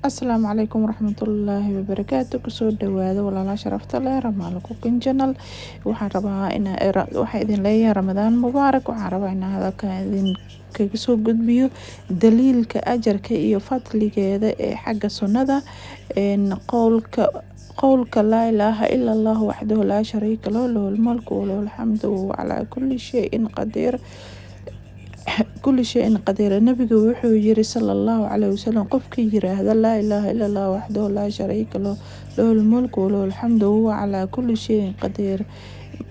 Asalaamu calaykum waraxmatullaahi wabarakaatu. Kusoo dhawaada, walaalaha sharafta leh, Ramaala Cooking Channel. Waxaan rabaa inaa, waxaan idin leeyahay Ramadaan mubaarak. Waxaan rabaa inaan hadalkan idin kaga soo gudbiyo daliilka ajarka iyo fadligeeda ee xagga sunnada qowlka laa ilaaha ila Allah waxdahu laa shariika lahu, lahu lmulku walahu alxamdu wahuwa calaa kulli shayin qadiir, kulli shayin qadiir. Nabigu wuxuu yiri, sala Allahu calayhi wasalam: "Qofkii yiraahda laa ilaaha ila Allah waxdahu laa shariika lahu, lahu lmulku walahu alxamdu wahuwa calaa kulli shayin qadiir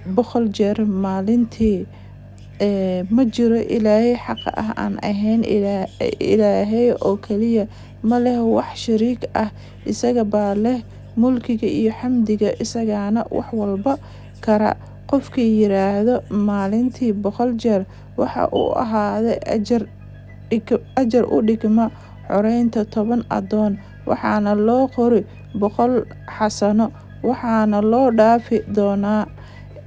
100 jeer maalintii, ma jiro ilaahay xaqa ah aan ahayn Ilaahay oo kaliya, ma leh wax shariik ah, isaga baa leh mulkiga iyo xamdiga, isagaana wax walba kara. Qofkii yiraahdo maalintii 100 jeer, waxa uu ahaaday ajar u dhigma xoreynta 10 addoon, waxaana loo qori 100 xasano, waxaana loo dhaafi doonaa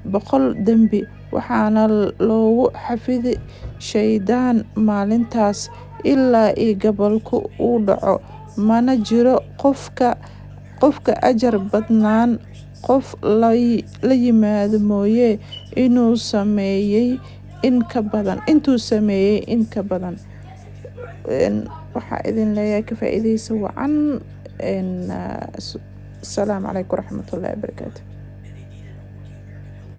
100 dembi, waxaana loogu xafidi shaydaan maalintaas ilaa io gabalku uu dhaco. Mana jiro qofka ajar badnaan qof la yimaado mooye inuu sameeyay in ka badan, intuu sameeyay in ka badan." Waxaa idin leeyahay ka faa'iideysi wacan. Asalaamu calaykum waraxmatullaahi wabarakaatu.